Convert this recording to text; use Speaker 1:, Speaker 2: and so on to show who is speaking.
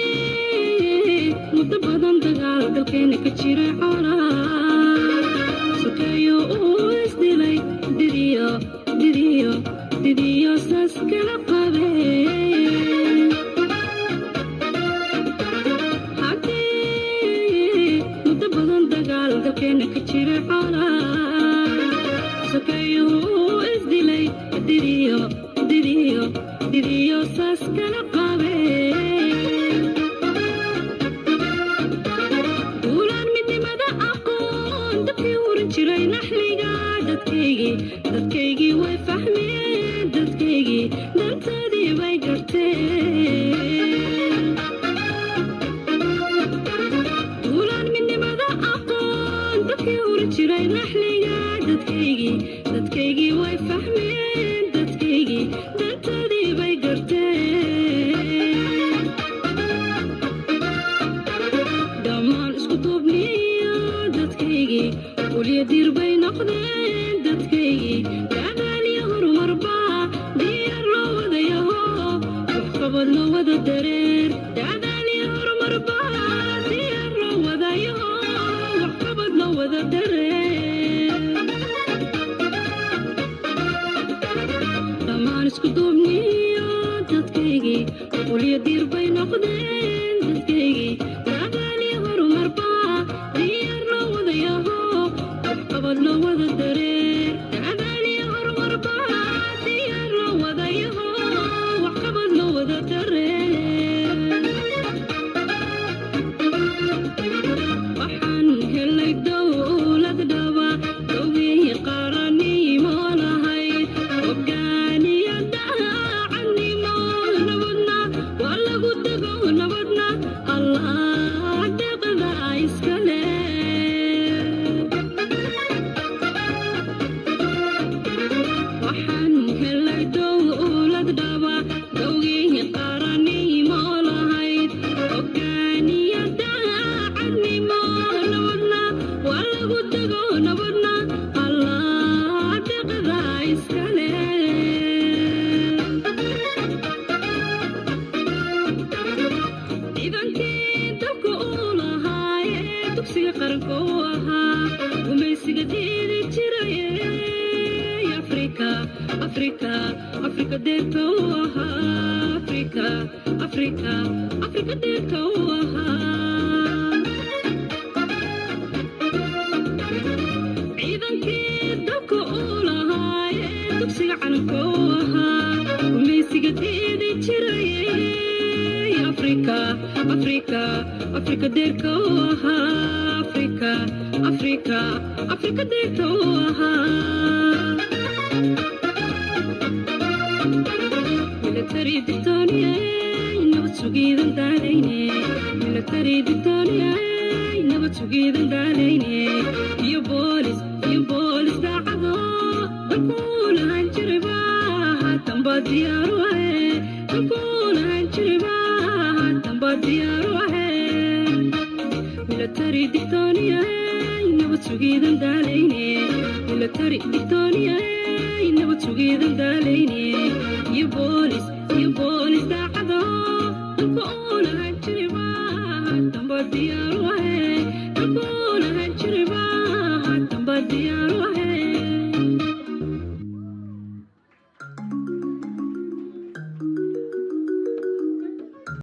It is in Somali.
Speaker 1: Haddii muddo badan dagaal dalkeena ka jira, colaad sokeeyo uu isdilay, didiyo didiyo didiyo saas kala qabeen. Haddii muddo badan dagaal dalkeena ka jira, colaad sokeeyo uu isdilay, didiyo didiyo didiyo saas kala qabeen, duulaan midnimada aqoon dadkii hurin jiray naxliga, dadkaygii, dadkaygii way fahmeen, dadkaygii dantoodii bay garteen. Duulaan midnimada aqoon dadkii hurin jiray naxliga, dadkaygii, dadkaygii way fahmeen, dadkaygii dantoodii bay garteen. Dhammaan isku duubniyo dadkaygii ulya diir bay noqdeen, dadkaygii dadaal iyo horumarba diyaar loo wadayaho, waxqabad loo wada dareer. Dadaal iyo horumarba diyaar loo wadayaho, waxqabad loo wada dareer. Dhammaan isku duubniyo dadkaygii ulya diir bay noqdeen, dadkaygii dadaal iyo horumarba diyaar loo wadayaho, waxqabad loo wada dareer. Dadaal iyo horumarba diyaar loo wadayaho, waxqabad loo wada dareer. Waxaan helay dowlad dhaba, dowgii qarannimo lahayd, hogaaniya daacadnimo. Nabadna waa lagu dego, nabadna Allah deeqda iska leh. Waxaan helay dowlad dhaba, dowgii qarannimo lahayd, hogaaniya daacadnimo. Nabadna waa lagu dego, nabadna Allah deeqda iska leh. Ciidankii dalka uu lahaaye, dugsiga qaranka uu ahaa, gumaysiga diidi jiraye, Afrika, Afrika, Afrika deerka uu ahaa, Afrika, Afrika, Afrika deerka uu ahaa. Ciidankii dalka uu lahaaye, dugsiga calanka uu ahaa, gumaysiga diidi jiraye, Afrika, Afrika, Afrika deerka uu ahaa, Afrika, Afrika, Afrika deerka uu ahaa. Military digtooniye, nabad sugiidan daalayne, military digtooniye, nabad sugiidan daalayne, iyo boolis, iyo boolis daacado dalkuu lahan jirayba haatan baa diyaaru ahe, dalkuu lahan jirayba haatan baa diyaaru ahe. Military digtooniye, nabad sugiidan daalayne, military digtooniye, nabad sugiidan daalayne, iyo boolis, iyo boolis daacado dalka uu lahan jirayba haatan baa diyaaru ahe, dalkuu lahan jirayba haatan baa diyaaru.